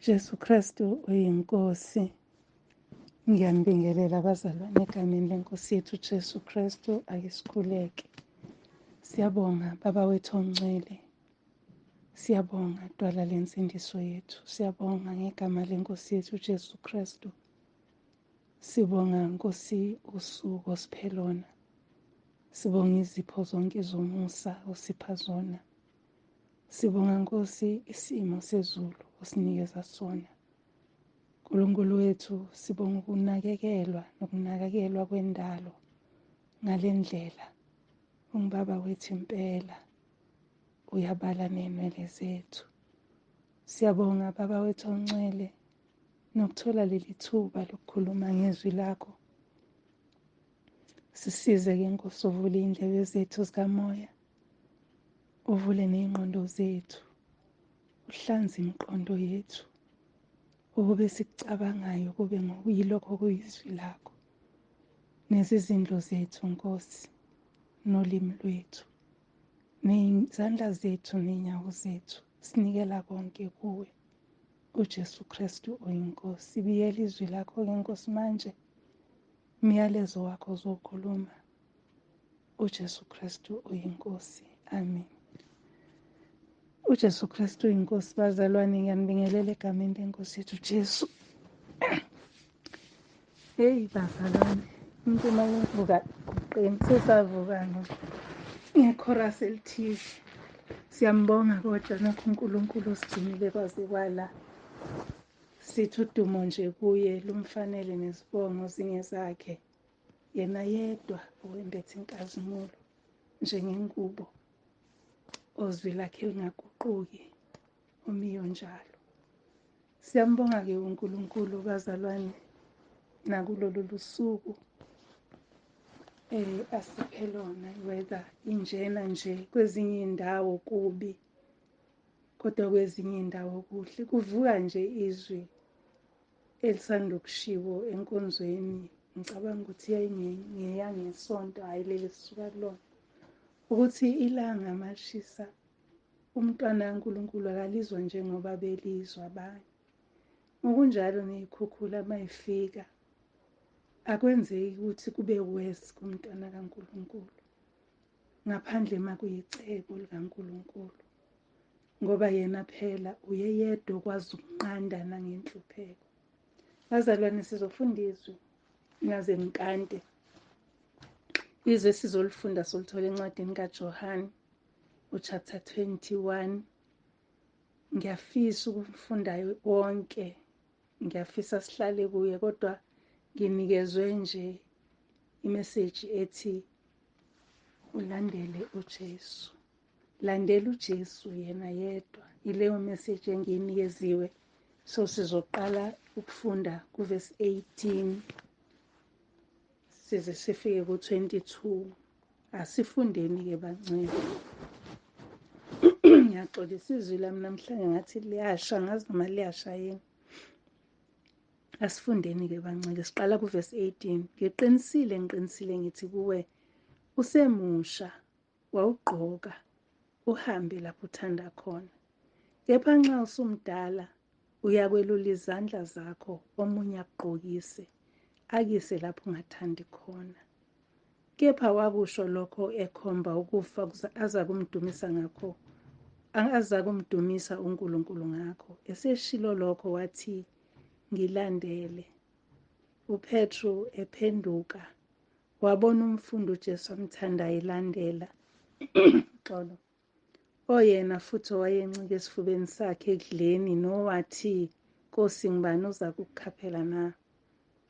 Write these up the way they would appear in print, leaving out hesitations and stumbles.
Jesu Kristu uyiNkosi. Ngiyanibingelela bazalwane egameni lenkosi yethu Jesu Kristu. Ake sikhuleke. Siyabonga Baba wethu ongcwele. Siyabonga Dwala lensindiso yethu. Siyabonga ngegama lenkosi yethu Jesu Kristu. Sibonga Nkosi usuku osiphe lona. Sibonga izipho zonke zomusa osipha zona. Sibonga Nkosi isimo sezulu osinikeza sona. Nkulunkulu wethu, sibonga ukunakekelwa nokunakekelwa kwendalo ngalendlela. Ungubaba wethu impela, uyabala nezinwele zethu. Siyabonga Baba wethu ongcwele nokuthola leli thuba lokukhuluma ngezwi lakho. Sisize-ke Nkosi, uvule iy'ndlebe zethu zikamoya, uvule ney'ngqondo zethu, uhlanze imiqondo yethu, ukube sikucabangayo kube ngokuyilokho okuyizwi lakho, nezizindlo zethu Nkosi, nolimi lwethu, nezandla zethu ney'nyawo zethu, sinikela konke kuwe, uJesu Kristu oyiNkosi. Biyela izwi lakho-ke Nkosi manje, umyalezo wakho uzokhuluma. uJesu Kristu uyiNkosi. Amen. UJesu Kristu uyiNkosi. Bazalwane, ngiyanibingelela egameni lenkosi yethu Jesu. Hey bazalwane, umuntu uma evuka kuqini sesavuka ngekhorasi elithize. Siyambonga kodwa nokho uNkulunkulu osigcinile kwaze kwala. Sithi udumo nje kuye lumfanele nezibongo zingezakhe. Yena yedwa owembethe inkazimulo njengengubo, ozwi lakhe lingaguquki, umiyo njalo. Siyambonga-ke uNkulunkulu bazalwane nakulolu lusuku asiphe lona, whether injena nje kwezinye indawo kubi kodwa kwezinye indawo kuhle. Kuvuka nje izwi elisanda kushiwo enkonzweni, ngicabanga ukuthi yayingeyangesonto, hhayi leli sisuka kulona, ukuthi ilanga malishisa umntwana kaNkulunkulu akalizwa njengoba belizwa abanye. Ngokunjalo ney'khukhula mayifika akwenzeki ukuthi kube worse kumntwana kaNkulunkulu, ngaphandle makuyicebo likaNkulunkulu, ngoba yena phela uyeyedwa okwazi ukunqanda nangenhlupheko. Bazalwane, sizofunda izwi ngaze ngikante. Izwi esizolifunda solithola encwadini kaJohane uchapter 21. Ngiyafisa ukufunda wonke, ngiyafisa sihlale kuye, kodwa nginikezwe nje imessage ethi ulandele uJesu. Landela uJesu yena yedwa. Ileyo message engiyinikeziwe. So sizoqala ukufunda kuverse 18 size sifike ku-22. Asifundeni-ke bangcwele. Ngiyaxolisa, izwi lami namhlanje ngathi liyasha, ngazi noma liyasha yini. Asifundeni-ke bangcwele, siqala kuverse 18. Ngiqinisile, ngiqinisile ngithi kuwe, usemusha wawugqoka uhambe lapho uthanda khona, kepha nxa usumdala uyakwelula izandla zakho, omunye akugqokise akise lapho ungathandi khona. Kepha wakusho lokho ekhomba ukufa aza kumdumisa ngakho, aza kumdumisa uNkulunkulu ngakho. Eseshilo lokho wathi, ngilandele. UPetru ephenduka wabona umfundi uJesu amthandayo elandela. Xolo. Oyena futhi owayencike esifubeni sakhe ekudleni, nowathi, Nkosi, ngubani oza kukukhaphela na?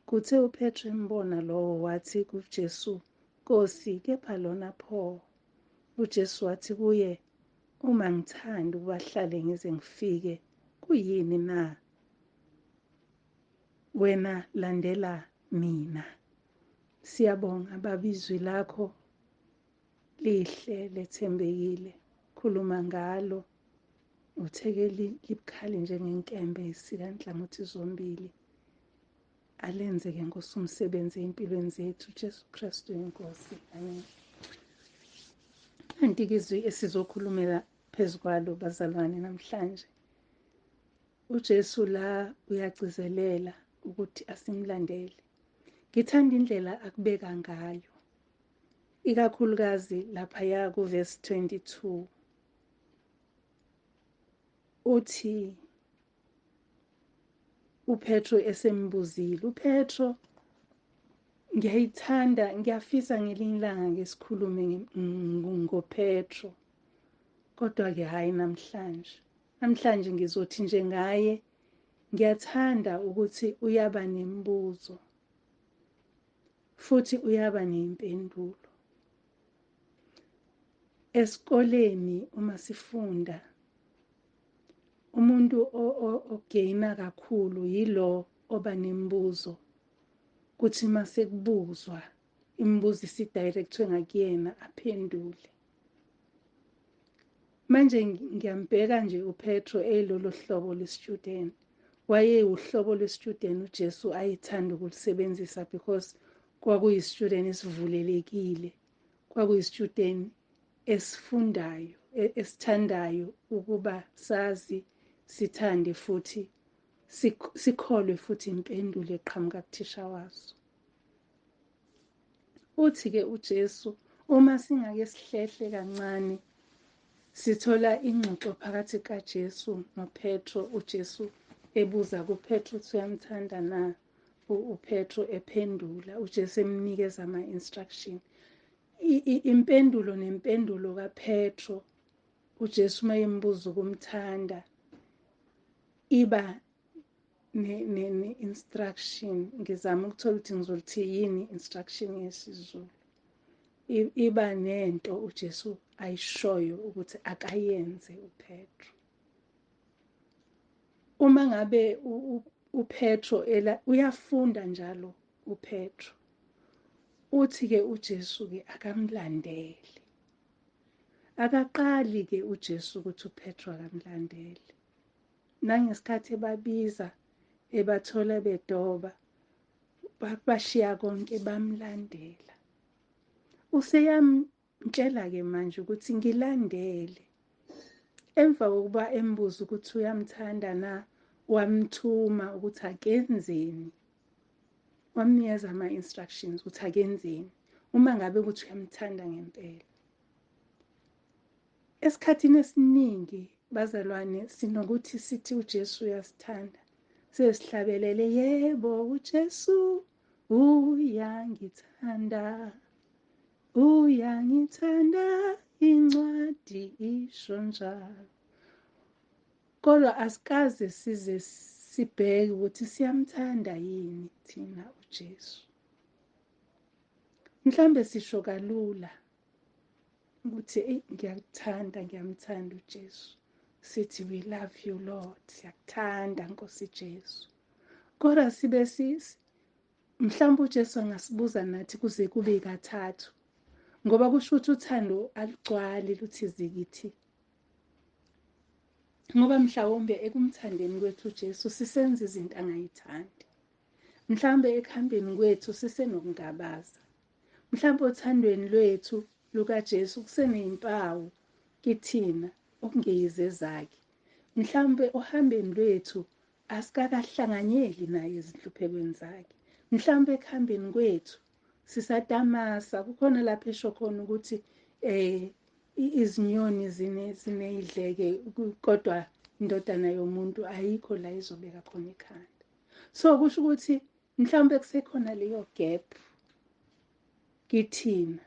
Kuthe uPetru embona lowo, wathi kuJesu, Nkosi, kepha lona pho? uJesu wathi kuye, uma ngithanda ukuba ahlale ngize ngifike, kuyini na? Wena landela mina. Siyabonga Baba, izwi lakho lihle, lethembekile. Khuluma ngalo, utheke libukhali njengenkembe isika nhlangothi zombili. Alenzeke Nkosi umsebenzi empilweni zethu. Jesu Kristu inkosi. Amen. Kanti-ke izwi esizokhulumela phezu kwalo bazalwane namhlanje uJesu la uyagcizelela ukuthi asimlandele. Ngithanda indlela akubeka ngayo, ikakhulukazi laphaya kuvesi 22. Uthi uPetro esembuzile, uPetro ngiyayithanda, ngiyafisa ngelinye ilanga ngesikhulume ngoPetro, kodwa-ke hhayi namhlanje. Namhlanje ngizothi nje ngaye, ngiyathanda ukuthi uyaba nemibuzo futhi uyaba neyimpendulo. Esikoleni uma sifunda, umuntu ogeyina kakhulu yilo oba nemibuzo, kuthi mase kubuzwa imibuzo isidirectwe ngakuyena aphendule. Manje ngiyambheka nje uPetro eyilolo hlobo lwestudent. Wayewuhlobo lwestudent uJesu ayethanda ukulisebenzisa because kwakuyistudent esivulelekile, kwakuyistudent esifundayo, esithandayo ukuba sazi, sithande futhi sikholwe futhi impendulo eqhamuka kuthisha waso. Uthi-ke uJesu, uma singake sihlehle kancane, sithola ingxoxo phakathi kaJesu noPetro. uJesu ebuza kuPetro ukuthi uyamthanda na, uPetro ephendula, uJesu emnikeza ama-instruction. Impendulo nempendulo kaPetro, uJesu uma embuza ukumthanda, iba ne-instruction. Ngizama ukuthola ukuthi ngizolithi yini instruction yesiZulu. Iba nento uJesu ayishoyo ukuthi akayenze uPetro. Uma ngabe uPetro uyafunda njalo uPetro, uthi-ke uJesu-ke akamlandele. Akaqali-ke uJesu ukuthi uPetro akamlandele. Nangesikhathi ebabiza, ebathola bedoba, bashiya konke bamlandela. Useyamtshela-ke manje ukuthi ngilandele. Emva kokuba embuza ukuthi uyamthanda na, wamthuma ukuthi akenzeni. Wamnikeza ama-instructions ukuthi akenzeni uma ngabe ukuthi uyamthanda ngempela. Esikhathini esiningi bazalwane sinokuthi sithi uJesu uyasithanda, sesihlabelele yebo uJesu uyangithanda, uyangithanda, incwadi isho njalo. Kodwa asikaze size sibheke ukuthi siyamthanda yini thina uJesu. Mhlambe sisho kalula ukuthi eyi ngiyakuthanda, ngiyamthanda uJesu. Sithi we love you Lord, siyakuthanda Nkosi Jesu. Kodwa sibe mhlawumbe uJesu angasibuza nathi kuze kube kathathu, ngoba kusho ukuthi uthando alugcwali luthi zikithi. Ngoba mhlawumbe ekumthandeni kwethu uJesu sisenza izinto angayithandi. Mhlawumbe ekuhambeni kwethu sisenokungabaza. Mhlawumbe othandweni lwethu lukaJesu kusenezimpawu kithina okungeyize zakhe. Mhlawumbe ohambeni lwethu asikakahlanganyeli naye ezinhluphekweni zakhe. Mhlawumbe ekuhambeni kwethu sisatamasa, kukhona lapho esho khona ukuthi izinyoni zineyidleke, kodwa indodana yomuntu ayikho la izobeka khona ikhanda. So kusho ukuthi mhlawumbe kusekhona leyo gap kithina.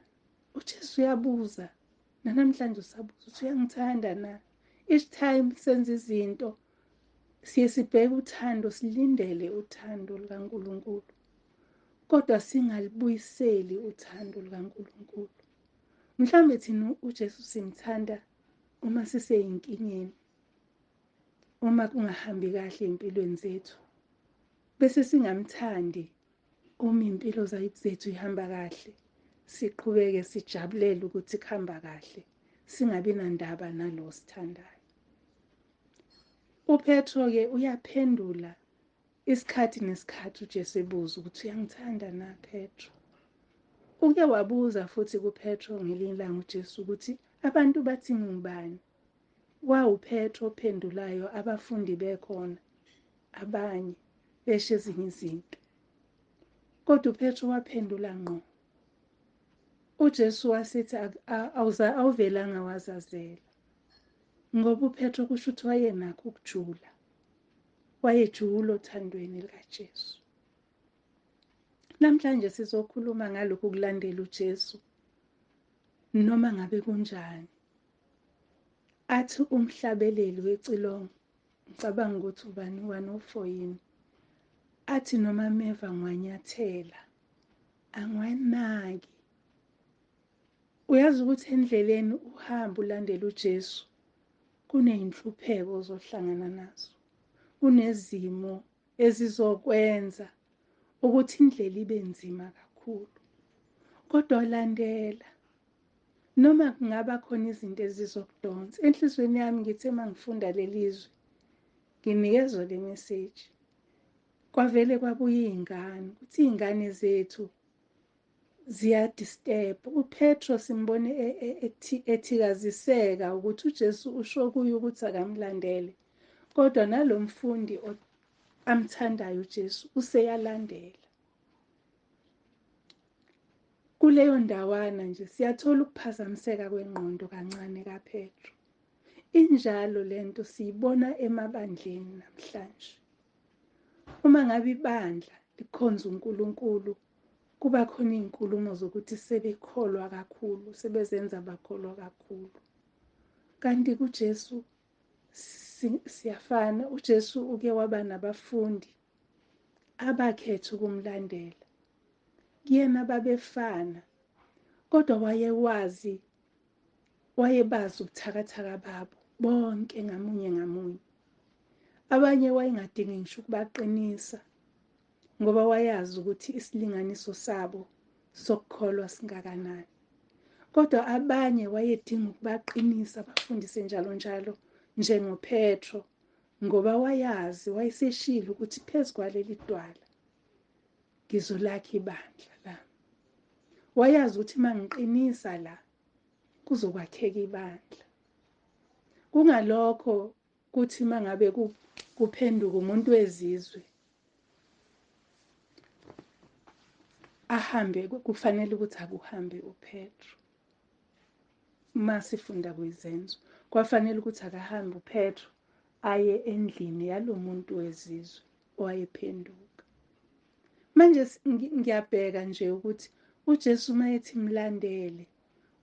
uJesu uyabuza nanamhlanje, usabuza ukuthi uyangithanda na. Each time senza izinto siye sibheke uthando, silindele uthando lukaNkulunkulu, kodwa singalibuyiseli uthando lukaNkulunkulu. Mhlawumbe thina uJesu simthanda uma siseyinkingeni, uma kungahambi kahle empilweni zethu, bese singamthandi uma impilo zethu ihamba kahle, siqhubeke sijabulele ukuthi kuhamba kahle, singabi nandaba nalo sithandayo. uPetro-ke uyaphendula isikhathi nesikhathi uJesu ebuza ukuthi uyangithanda na Petro. Uke wabuza futhi kuPetro ngelinye ilanga uJesu ukuthi abantu bathi ngubani. KwawuPetro ophendulayo abafundi bekhona. abanye besho ezinye izinto. Kodwa uPetro waphendula ngqo. UJesu wasithi awuvelanga wazazela, ngoba uPetro kusho ukuthi wayenakho ukujula, wayejula othandweni likaJesu. Namhlanje sizokhuluma ngalokhu kulandela uJesu noma ngabe kunjani. Athi umhlabeleli wecilongo, ngicabanga ukuthi ubani 104 yini, athi noma ameva ngiwanyathela angiwanaki. Uyazi ukuthi endleleni uhamba ulandela uJesu kuney'nhlupheko ozohlangana nazo, kunezimo ezizokwenza ukuthi indlela ibe nzima kakhulu, kodwa landela. Noma kungaba khona izinto ezizokudonsa. Enhliziyweni yami ngithe uma ngifunda leli zwi, nginikezwa le message, kwavele kwabuya iy'ngane, ukuthi iy'ngane zethu ziyadisturb. UPetro simbone ethikaziseka ukuthi uJesu usho kuye ukuthi akamlandele, kodwa nalo mfundi amthandayo uJesu useyalandela. Kuleyo ndawana nje siyathola ukuphazamiseka kwengqondo kancane kaPetro. Injalo lento siyibona emabandleni namhlanje. Uma ngabe ibandla likhonza uNkulunkulu, kuba khona iy'nkulumo zokuthi sebekholwa kakhulu, sebezenza bakholwa kakhulu. Kanti kuJesu siyafana. UJesu uke waba nabafundi abakhetha ukumlandela. Kuyena babefana, kodwa wayewazi, wayebazi ubuthakathaka babo bonke ngamunye ngamunye. Abanye wayengadingi ngisho ukubaqinisa, ngoba wayazi ukuthi isilinganiso sabo sokukholwa singakanani. Kodwa abanye wayedinga ukubaqinisa, abafundise njalo njalo, njengoPetro, ngoba wayazi, wayeseshilo ukuthi phezu kwaleli dwala ngizolakha ibandla lami. Wayazi ukuthi uma ngiqinisa la kuzokwakheka ibandla. Kungalokho kuthi uma ngabe kuphenduka umuntu wezizwe ahambe, kufanele ukuthi akuhambe uPetro. Uma sifunda kwizenzo, kwafanele ukuthi akahambe uPetro aye endlini yalomuntu wezizwe owayephenduka. Manje ngiyabheka nje ukuthi uJesu uma ethi mlandele,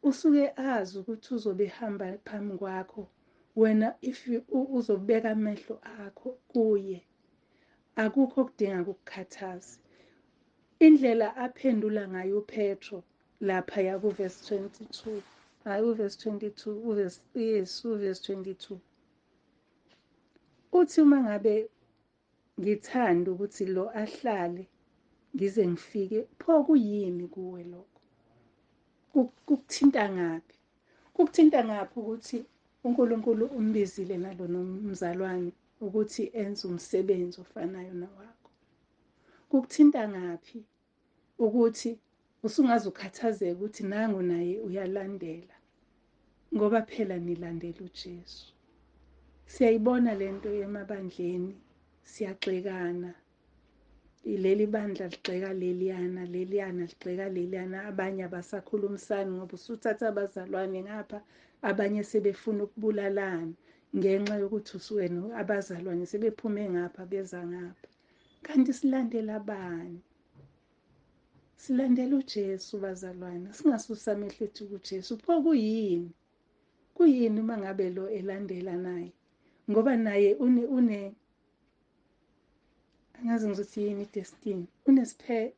usuke azi ukuthi uzobe ehamba phambi kwakho, wena if uzobeka amehlo akho kuye, akukho okudinga ukukukhathaza. Indlela aphendula ngayo uPetro laphaya kuverse 22, hhayi uverse 22, uverse, yes, uverse 22. Uthi uma ngabe ngithanda ukuthi lo ahlale ngize ngifike, pho kuyini kuwe lokho? Kukuthinta ngaphi? Kukuthinta ngaphi ukuthi uNkulunkulu umbizile nalona umzalwane ukuthi enze umsebenzi ofanayo nawakho? Kukuthinta ngaphi ukuthi usungaze ukhathazeke ukuthi nangu naye uyalandela, ngoba phela nilandela uJesu. Siyayibona lento emabandleni, siyagxekana. Leli bandla ligxeka leliyana, leliyana ligxeka leliyana, abanye abasakhulumisani ngoba usuthatha abazalwane ngapha, abanye sebefuna ukubulalana ngenxa yokuthi usuke abazalwane sebephume ngapha beza ngapha. Kanti silandela bani? Silandela uJesu bazalwane, singasusa amehlo ethu kuJesu. Pho kuyini? Kuyini uma ngabe lo elandela naye? Ngoba naye une angazi ngizothi yini idestiny,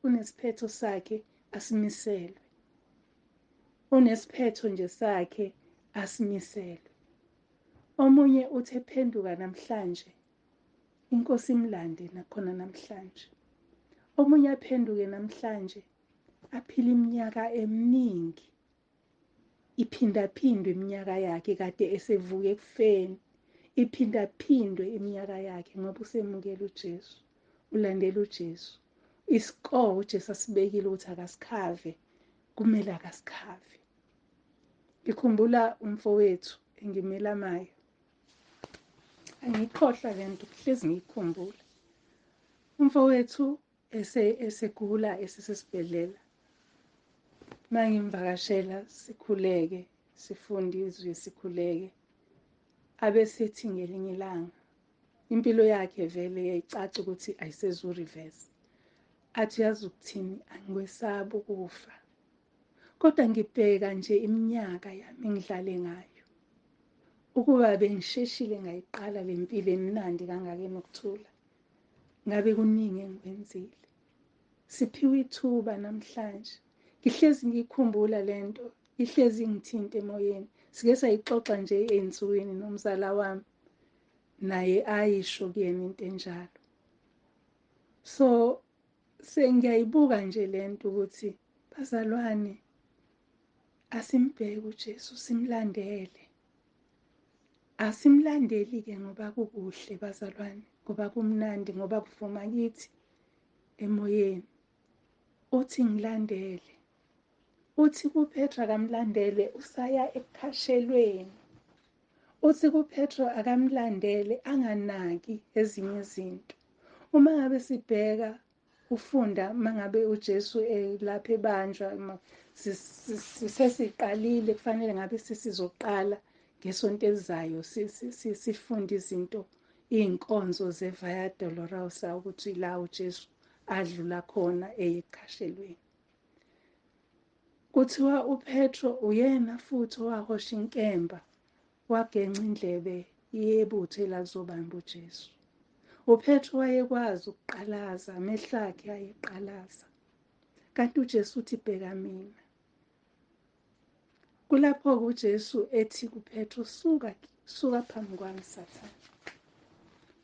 unesiphetho sakhe asimiselwe, unesiphetho nje sakhe asimiselwe. Omunye uthi ephenduka namhlanje, inkosi imlande nakhona namhlanje. Omunye aphenduke namhlanje, aphile iminyaka eminingi, iphindaphindwe iminyaka yakhe kade esevuke ekufeni, iphindaphindwe iminyaka yakhe ngoba usemukela uJesu, ulandela uJesu. Iscore uJesu asibekile ukuthi akasikhave, kumele akasikhave. Ngikhumbula umfowethu engimelamayo, angiyikhohlwa le nto, hlezi ngiyikhumbula. Umfowethu esegula esesibhedlela, mangimvakashela sikhuleke, sifunde izwi sikhuleke, abesithi ngelinye ilanga impilo yakhe vele yayicaca ukuthi ayisezu reverse. Athi yazi ukuthini, angikwesabi ukufa, kodwa ngibheka nje iminyaka yami engidlale ngayo, ukuba bengisheshile ngayiqala le mpilo emnandi kangaka enokuthula, ngabe kuningi engikwenzile. Siphiwe ithuba namhlanje. Ngihlezi ngikhumbula lento, ihlezi ingithinta emoyeni. Sike sayixoxa nje ey'nsukwini nomzala wami, naye ayisho kuyena into enjalo. So sengiyayibuka nje lento ukuthi bazalwane, asimbheke uJesu, simlandele. Asimlandeli-ke ngoba kukuhle bazalwane, ngoba kumnandi, ngoba kuvuma kithi emoyeni. Uthi ngilandele. Uthi kuPetro akamlandele, usaya ekukhashelweni. Uthi kuPetro akamlandele, anganaki ezinye izinto. Uma ngabe sibheka ufunda, mangabe uJesu elapha ebanjwa, sesiqalile, kufanele ngabe sesizoqala ngesonto elizayo sifunde izinto, iy'nkonzo ze-Via Dolorosa, ukuthi la uJesu adlula khona eyekhashelweni. Kuthiwa uPetro uyena futhi owahosha inkemba, wagenca indlebe yebutho elalizobamba uJesu. UPetro wayekwazi ukuqalaza, amehlo akhe ayeqalaza. Kanti uJesu uthi bheka mina. Kulapho-ke uJesu ethi kuPetro, suka, suka phambi kwami Sathane.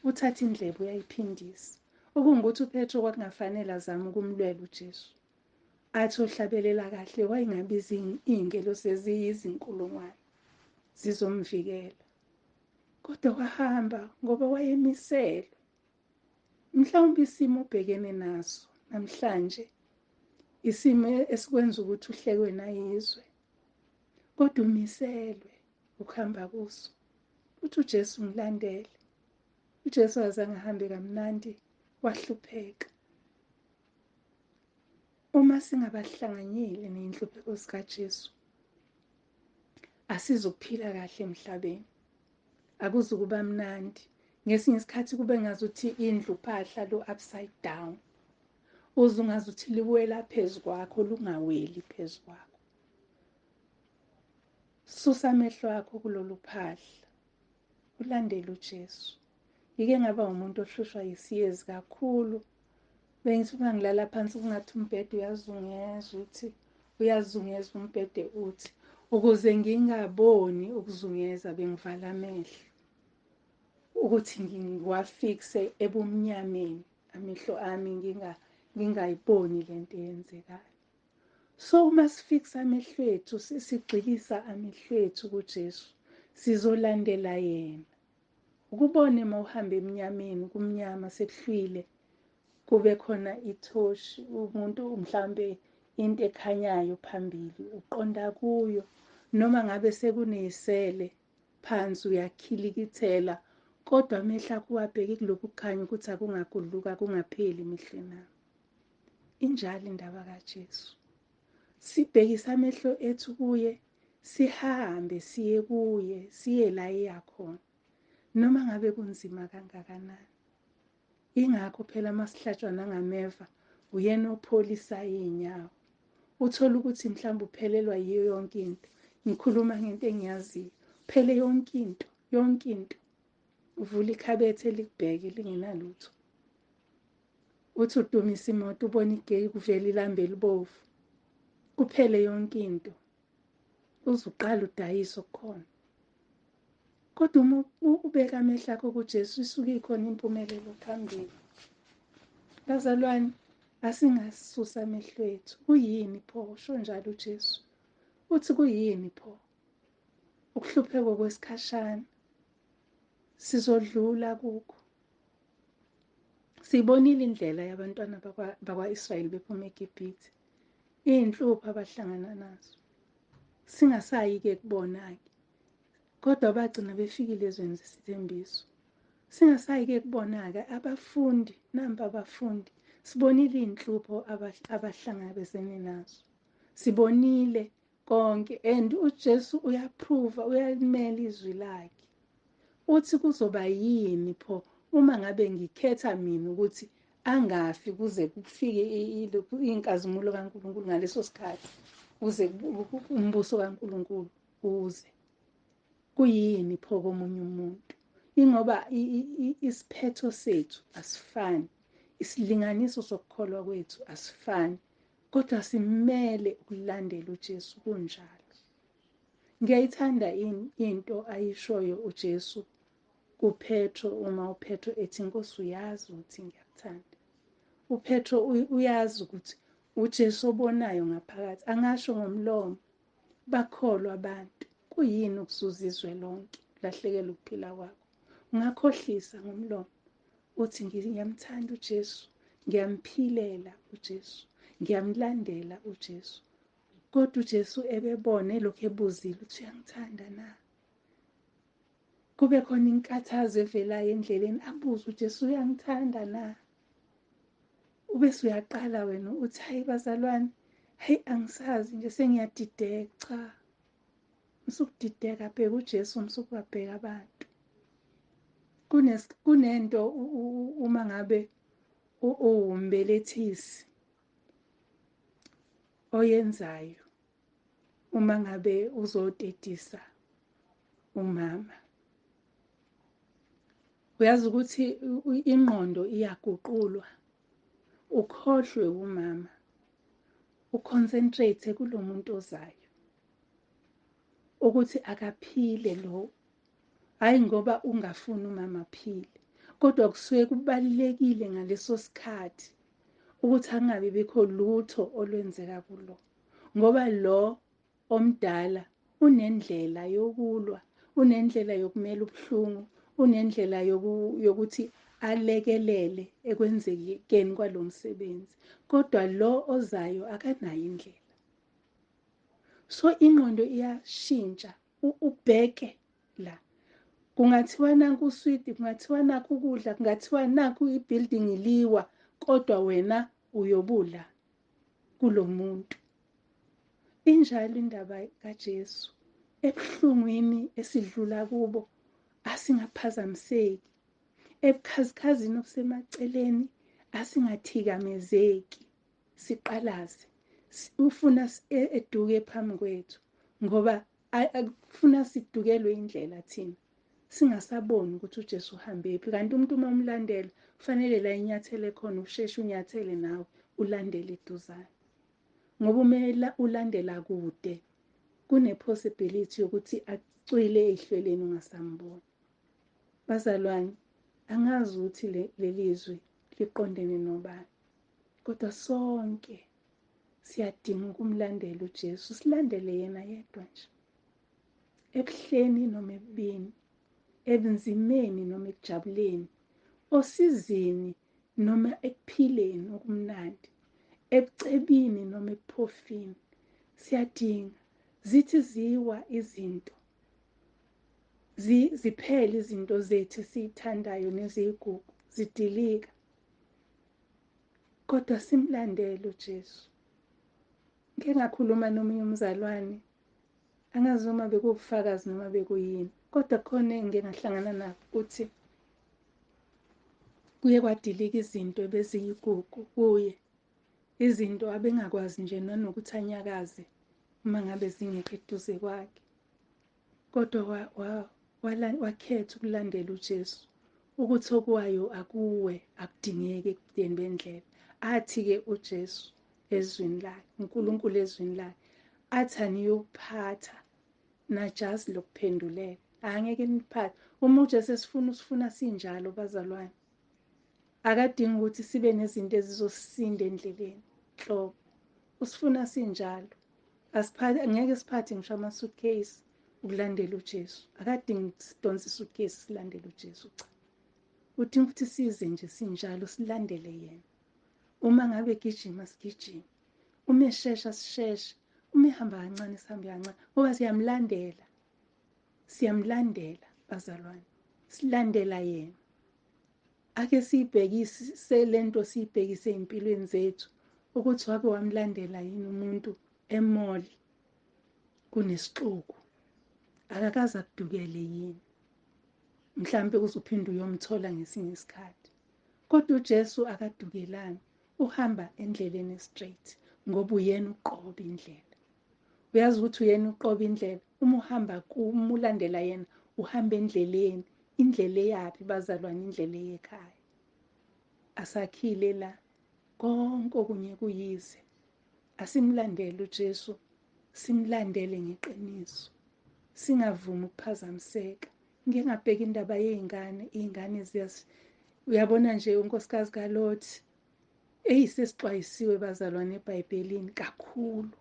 Uthatha indlebe uyayiphindisa. Okungukuthi uPetro kwakungafanele azame ukumlwela uJesu. Athi ohlabelela kahle wayengabiza iy'ngelosi eziyizinkulungwane zizomvikela. Kodwa wahamba ngoba wayemiselwe. Mhlawumbe isimo obhekene naso namhlanje, isimo esikwenza ukuthi uhlekwe nayizwe, kodwa umiselwe ukuhamba kuso. Uthi uJesu ngilandele. uJesu azange ahambe kamnandi, wahlupheka. Uma singabahlanganyeli ney'nhlupheko zikaJesu, asizukuphila kahle emhlabeni, akuzukuba mnandi. Ngesinye isikhathi kube ngazuthi indlu phahla lo upside down, uze ungazuthi liwela phezu kwakho, lungaweli phezu kwakho. Susa amehlo akho kulolu phahla, ulandele uJesu. Ngike ngaba umuntu ohlushwa yisiyezi kakhulu. Bengithi uma ngilala phansi kungathi umbhede uyazungeza, uthi uyazungeza umbhede, uthi ukuze ngingaboni ukuzungeza bengivala amehlo, ukuthi ngiwafikse ebumnyameni amehlo ami, ngingayiboni lento eyenzekayo. So uma sifiksa amehlo ethu, sigxilisa amehlo ethu kuJesu, sizolandela yena. Ukubone uma uhamba emnyameni, kumnyama sekuhlwile, kube khona ithoshi, umuntu mhlambe into ekhanyayo phambili, uqonda kuyo, noma ngabe sekuneyisele phansi uyakhilikithela, kodwa amehlo akho uwabheke kulokhu kukhanya ukuthi akungagudluka, kungapheli emehlweni ami. Injalo indaba kaJesu. Sibhekise amehlo ethu kuye, sihambe siye kuye, siye la eya khona, noma ngabe kunzima kangakanani. Ingakho phela masihlatshwa nangameva, uyena opholisa iy'nyawo. Uthola ukuthi mhlawumbe uphelelwa yiyo yonke into. Ngikhuluma ngento engiyaziyo. Phele yonke into, yonke into. Uvula ikhabethe likubheke lingenalutho. Uthi udumisa imoto ubone igeyi kuvela ilambu elibovu. Kuphele yonke into. Uzuqala udayise okukhona. Kodwa uma ubeka amehlo akho kuJesu, isuke ikhona impumelelo phambili. Bazalwane, asingasusa amehlo ethu. Kuyini pho? Usho njalo uJesu. Uthi kuyini pho? Ukuhlupheka kwesikhashana. Sizodlula kukho. Sibonile indlela yabantwana bakwa-Israyeli bephuma eGibhithe. Iy'nhlupho abahlangana nazo. Singasayi-ke kubona-ke. Kodwa bagcina befikile ezweni zesithembiso. Singasayi-ke kubona-ke abafundi, nampa abafundi, sibonile iy'nhlupho abahlangabezene nazo. Sibonile konke, and uJesu uyaprova, uyalimela izwi lakhe. Uthi kuzoba yini pho uma ngabe ngikhetha mina ukuthi angafi kuze kufike inkazimulo kaNkulunkulu ngaleso sikhathi, kuze umbuso kaNkulunkulu uze. Kuyini pho komunye umuntu? Ingoba isiphetho sethu asifani, isilinganiso sokukholwa kwethu asifani, kodwa simele ukulandela uJesu kunjalo. Ngiyayithanda into ayishoyo uJesu kuPetro uma uPetro ethi, Nkosi, uyazi ukuthi ngiyakuthanda. uPetro uyazi ukuthi uJesu obonayo ngaphakathi, angasho ngomlomo, bakholwa abantu. Kuyini ukuzuza izwe lonke, ulahlekelwe ukuphila kwakho? Ungakhohlisa ngomlomo uthi ngiyamthanda uJesu, ngiyamphilela uJesu, ngiyamlandela uJesu, kodwa uJesu ebebone lokhu ebuzile ukuthi uyangithanda na? Kube khona inkathazo evelayo endleleni, abuze uJesu uyangithanda na? Ubese uyaqala wena uthi, hayi bazalwane, hayi angisazi nje, sengiyadideka. Cha, musukudideka, bheka uJesu, musukubabheka abantu. Kunento uma ngabe uwumbelethisi oyenzayo uma ngabe uzotetisa umama, uyazi ukuthi ingqondo iyaguqulwa, ukhohlwe umama, uconcentrate kulo muntu ozayo ukuthi akaphile lo, hayi ngoba ungafuni umama aphile, kodwa kusuke kubalulekile ngaleso sikhathi ukuthi angabi bikho lutho olwenzeka kulo, ngoba lo omdala unendlela yokulwa, unendlela yokumela ubuhlungu, unendlela yokuthi alekelele ekwenzekeni kwalo msebenzi, kodwa lo ozayo akanayo indlela. So ingqondo iyashintsha, ubheke la. Kungathiwa nanku uswidi, kungathiwa nakhu ukudla, kungathiwa nakhu ibuilding iliwa, kodwa wena uyobula kulo muntu. Injalo indaba kaJesu. Ebuhlungwini esidlula kubo asingaphazamiseki, ebukhazikhazini obusemaceleni asingathikamezeki, siqalaze. Ufuna eduke phambi kwethu, ngoba akufuna sidukelwe indlela thina, singasaboni ukuthi uJesu uhambephi. Kanti umuntu uma umlandela kufanele la inyathele khona, usheshe unyathele nawe ulandele eduzane, ngoba uma ulandela kude kune-possibility yokuthi acwile ey'hlweleni ungasamboni. Bazalwane, angazi ukuthi leli zwi liqondene nobani, kodwa sonke siyadinga ukumlandela uJesu, silandele yena yedwa nje, ebuhleni noma ebubini, ebunzimeni noma ekujabuleni, osizini noma ekuphileni okumnandi, ebucebini noma ebuphofini. Siyadinga, zithi ziwa izinto, ziphele izinto zethu esiyithandayo neziyigugu, zidilika, kodwa simlandele uJesu. Ngike ngakhuluma nomunye umzalwane, angazi noma bekuwubufakazi noma bekuyini, kodwa khona engike ngahlangana nakho ukuthi kuye kwadilika izinto ebeziyigugu kuye, izinto abengakwazi nje nanokuthi anyakaze uma ngabe zingekho eduze kwakhe, kodwa wakhetha ukulandela uJesu, ukuthi okwayo akuwe akudingeki ekudeni bendlela. Athi-ke uJesu ezwini lakhe, uNkulunkulu ezwini lakhe, athi aniyokuphatha najazi lokuphendulela, angeke niphathe. Uma uJesu esifuna, usifuna sinjalo bazalwane. Akadingi ukuthi sibe nezinto ezizosisinda endleleni nhlobo, usifuna sinjalo. Asiphathe, ngeke siphathe ngisho ama-suitcase ukulandela uJesu. Akadingi sidonse isuitcase silandele uJesu, cha. Udinga ukuthi size nje sinjalo silandele yena. Uma ngabe gijima sigijime, uma eshesha sisheshe, uma ehamba kancane sihambe kancane, ngoba siyamlandela. Siyamlandela bazalwane, silandela yena. Ake siyibhekise lento, siyibhekise ey'mpilweni zethu, ukuthi wake wamlandela yini umuntu e-mall kunesixuku, akakaze akudukele yini? Mhlampe uzophinde uyomthola ngesinye isikhathi. Kodwa uJesu akadukelani, uhamba endleleni straight, ngoba uyena uqoba indlela. Uyazi ukuthi uyena uqoba indlela. Uma uhamba, uma ulandela yena, uhamba endleleni. Indlela eyaphi, bazalwane? Indlela eyekhaya. Asakhile la, konke okunye kuyize. Asimlandele uJesu, simlandele ngeqiniso, singavumi ukuphazamiseka. Ngike ngabheka indaba yey'ngane, iy'ngane ziyasi, uyabona nje unkosikazi kaLothi, eyisesixwayisiwe bazalwane eBhayibhelini kakhulu.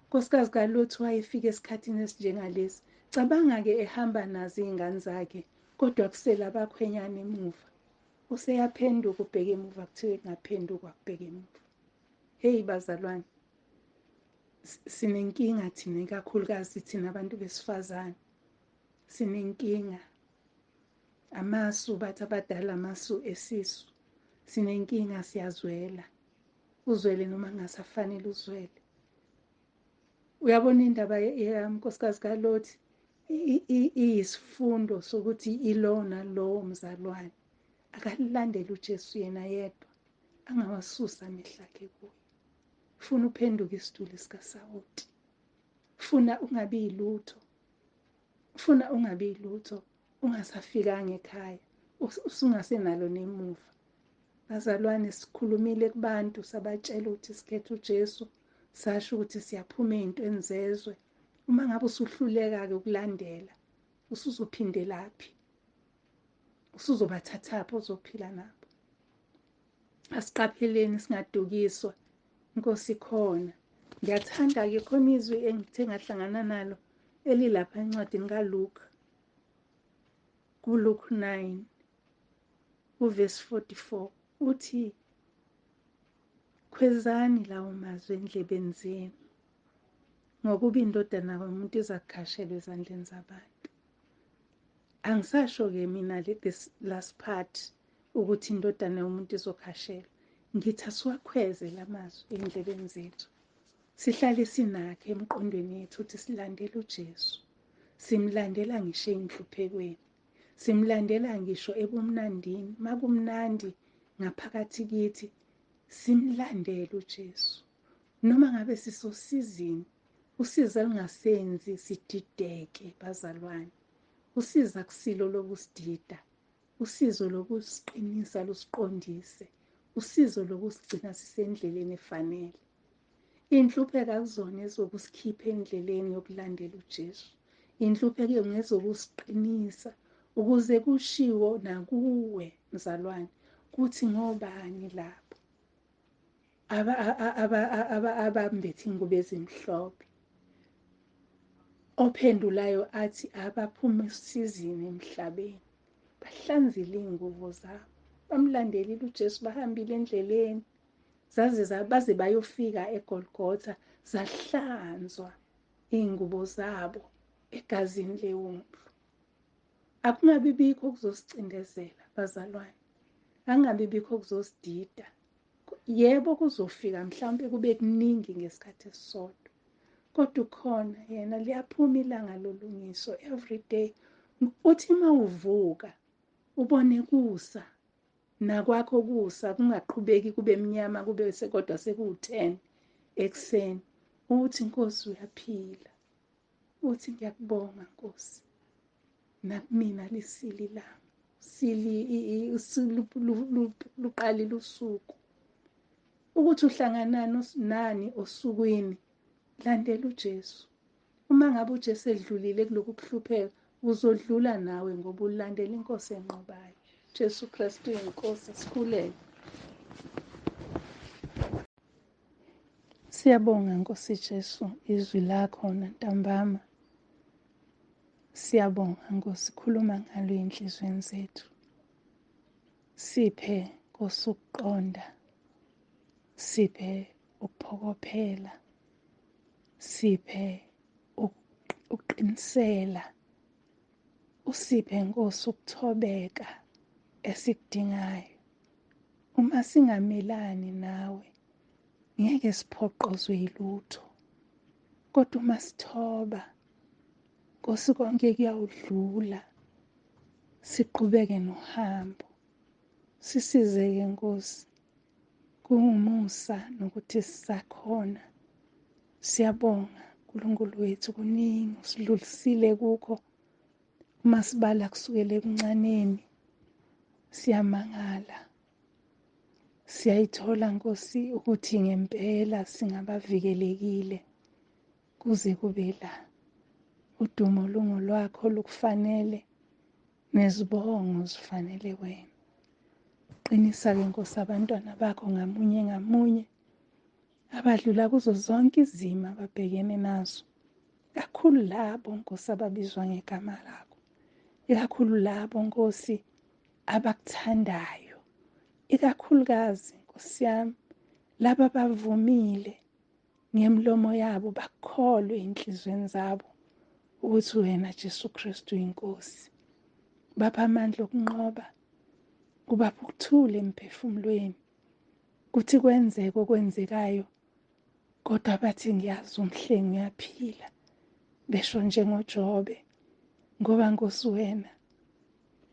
Unkosikazi kaLothi wayefika esikhathini esinjengalesi. Cabanga-ke ehamba nazo iy'ngane zakhe, kodwa kusele abakhwenyana emuva. Useyaphenduka, ubheke emuva, kuthiwe kungaphendukwa kubheke emuva. Heyi bazalwane, sinenkinga thina, ikakhulukazi thina abantu besifazane. Sinenkinga. Amasu, bathi abadala, amasu esisu. Sinenkinga, siyazwela. Uzwele noma kungasafanele uzwele. Uyabona indaba yankosikazi kaLothi iyisifundo sokuthi ilowo nalowo mzalwane akalilandele uJesu yena yedwa, angawasusa amehlo akhe kuye. Funa uphenduke isituli sikasawoti, funa ungabi yilutho, funa ungabi yilutho, ungasafikanga ekhaya, usungasenalo nemuva. Bazalwane, sikhulumile kubantu, sabatshela ukuthi sikhethe uJesu, sasho ukuthi siyaphuma ey'ntweni zezwe. Uma ngabe usuhluleka-ke ukulandela, usuzophindelaphi? Usuzobathathaphi ozophila nabo? Asiqapheleni singadukiswa, Inkosi khona. Ngiyathanda-ke, khona izwi engithe ngahlangana nalo elilapha encwadini kaLuke, kuLuke 9 uvesi 44, uthi khwezani lawo mazwi endlebeni zenu, ngokuba indodana yomuntu iza kukhashelwa ezandleni zabantu. Angisasho-ke mina this last part ukuthi indodana yomuntu izokhashelwa. Ngithi asiwakhweze lamazwi ey'ndlebeni zethu, sihlale sinakhe emqondweni yethu ukuthi silandela uJesu. Simlandela ngisho ey'nhluphekweni, simlandela ngisho ebumnandini. Makumnandi ngaphakathi kithi, simlandele uJesu. Noma ngabe sisosizini, usizi olungasenzi sidideke bazalwane. Usizi akusilo lokusidida, usizo lokusiqinisa, lusiqondise, usizo lokusigcina sisendleleni efanele. Inhlupheko akuzona ezokusikhipha endleleni yokulandela uJesu. Inhlupheko ngezokusiqinisa ukuze kushiwo nakuwe mzalwane kuthi ngobani lapho abambethe ingubo ezimhlophe. Ophendulayo athi abaphuma esizini emhlabeni, bahlanzile iy'ngubo zabo, bamlandelile uJesu, bahambile endleleni zaze baze bayofika eGolgotha, zahlanzwa iy'ngubo zabo egazini lewundlu. Akungabi bikho okuzosicindezela bazalwane, akungabi bikho okuzosidida. Yebo, kuzofika mhlawumbe kube kuningi ngesikhathi esisodwa, kodwa ukhona yena, liyaphuma ilanga lolungiso every day. Uthi uma uvuka ubone kusa, nakwakho kusa, kungaqhubeki kube mnyama, kube kodwa sekuwu-10 ekuseni, uthi Nkosi uyaphila, uthi ngiyakubonga Nkosi, nakumina lisile ilanga, luqalile usuku. Ukuthi uhlangana nani osukwini, landela uJesu. Uma ngabe uJesu edlulile kulokhu kuhlupheka, uzodlula nawe ngoba ulandela inkosi enqobayo. Jesu Kristu inkosi. Sikhuleke. Siyabonga Nkosi Jesu izwi lakho nantambama. Siyabonga Nkosi, khuluma ngalo ey'nhliziyweni zethu. Siphe Nkosi ukuqonda, siphe ukuphokophela, siphe ukuqinisela, usiphe Nkosi ukuthobeka. esikudingayo. Uma singamelani nawe, ngeke siphoqozwe yilutho. Kodwa uma sithoba, Nkosi, konke kuyawudlula, siqhubeke nohambo. Sisize-ke Nkosi, kungumusa nokuthi sisakhona. Siyabonga uNkulunkulu wethu, kuningi usidlulisile kukho. Uma sibala kusukela ebuncaneni, siyamangala. Siyayithola Nkosi ukuthi ngempela singabavikelekile kuze kube la. Udumo lungolwakho lukufanele, nezibongo zifanele wena. Qinisa-ke Nkosi abantwana bakho ngamunye ngamunye abadlula kuzo zonke izimo ababhekene nazo, kakhulu labo Nkosi ababizwa ngegama lakho, ikakhulu labo Nkosi abakuthandayo, ikakhulukazi Nkosi yami laba abavumile ngemilomo yabo bakholwe enhliziyweni zabo ukuthi wena Jesu Kristu inkosi. Bapha amandla okunqoba, ubapha ukuthula emphefumulweni, kuthi kwenzeke okwenzekayo kodwa bathi ngiyazi umhlengi uyaphila, besho njengoJobe, ngoba Nkosi wena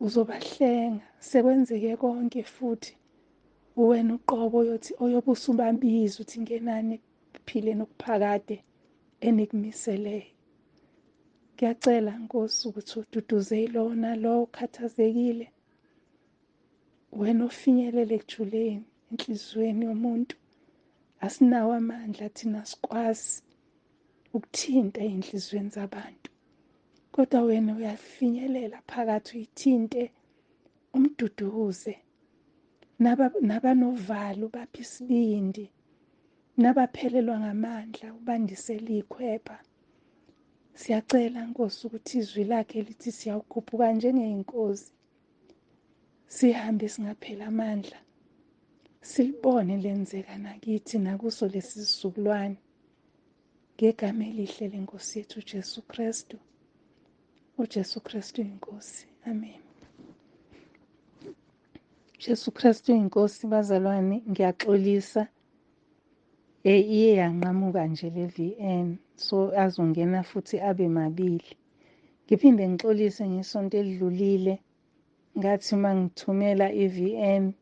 uzobahlenga. Sekwenzeke konke futhi uwena uqobo oyothi oyobe usubabiza uthi ngenani ekuphileni okuphakade enikumiseleyo. Ngiyacela Nkosi ukuthi ududuze yilowo nalowo okhathazekile, wena ofinyelele ekujuleni enhliziyweni yomuntu. Asinawo amandla thina, sikwazi ukuthinta ey'nhliziyweni zabantu, kodwa wena uyafinyelela phakathi uyithinte, umduduze. Nabanovalo baphi isibindi, nabaphelelwa ngamandla ubandisele ikhwepha. Siyacela Nkosi ukuthi izwi lakhe lithi siyawukhuphuka njengey'nkozi, sihambe singapheli amandla, silibone lenzeka nakithi nakuso lesi sizukulwane, ngegama elihle lenkosi yethu uJesu Kristu. uJesu Kristu inkosi. Amen. Jesu Kristu inkosi. Bazalwane, ngiyaxolisa, iye yanqamuka nje le VN, so azongena futhi abe mabili. Ngiphinde ngixolise ngesonto elidlulile, ngathi uma ngithumela i-VN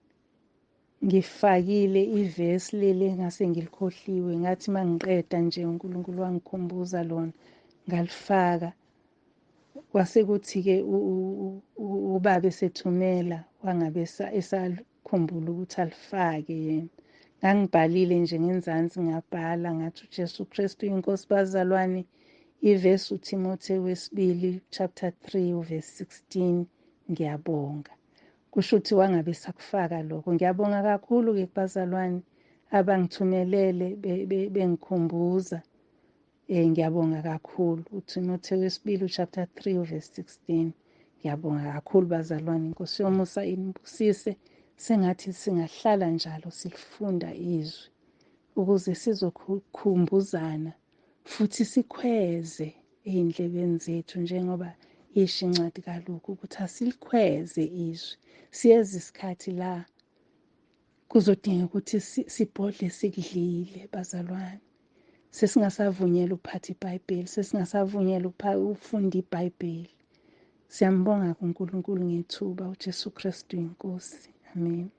ngifakile ivesi leli engase ngilikhohliwe, ngathi uma ngiqeda nje uNkulunkulu wangikhumbuza lona, ngalifaka. Kwase kuthi-ke ubaba esethumela wangabe esakhumbula ukuthi alifake yena. Ngangibhalile nje ngenzansi, ngabhala ngathi uJesu Kristu inkosi. Bazalwane, ivesi uTimothy wesibili chapter 3 uverse 16. Ngiyabonga. Kusho ukuthi wangabe sakufaka lokho. Ngiyabonga kakhulu-ke kubazalwane abangithumelele bengikhumbuza. Ngiyabonga kakhulu. uTimothy wesibili chapter 3 verse 16. Ngiyabonga kakhulu bazalwane. Inkosi yomusa inibusise. Sengathi singahlala njalo silifunda izwi ukuze sizokhumbuzana futhi sikhweze ey'ndlebeni zethu, njengoba isho incwadi kaLuka ukuthi asilikhweze izwi. Siyeza isikhathi la kuzodinga ukuthi sibhodle sikudlile bazalwane. Sesingasavunyelwa ukuphatha iBhayibheli, sesingasavunyelwa ukufunda iBhayibheli. Siyambonga kuNkulunkulu ngethuba. uJesu Kristu inkosi. Amen.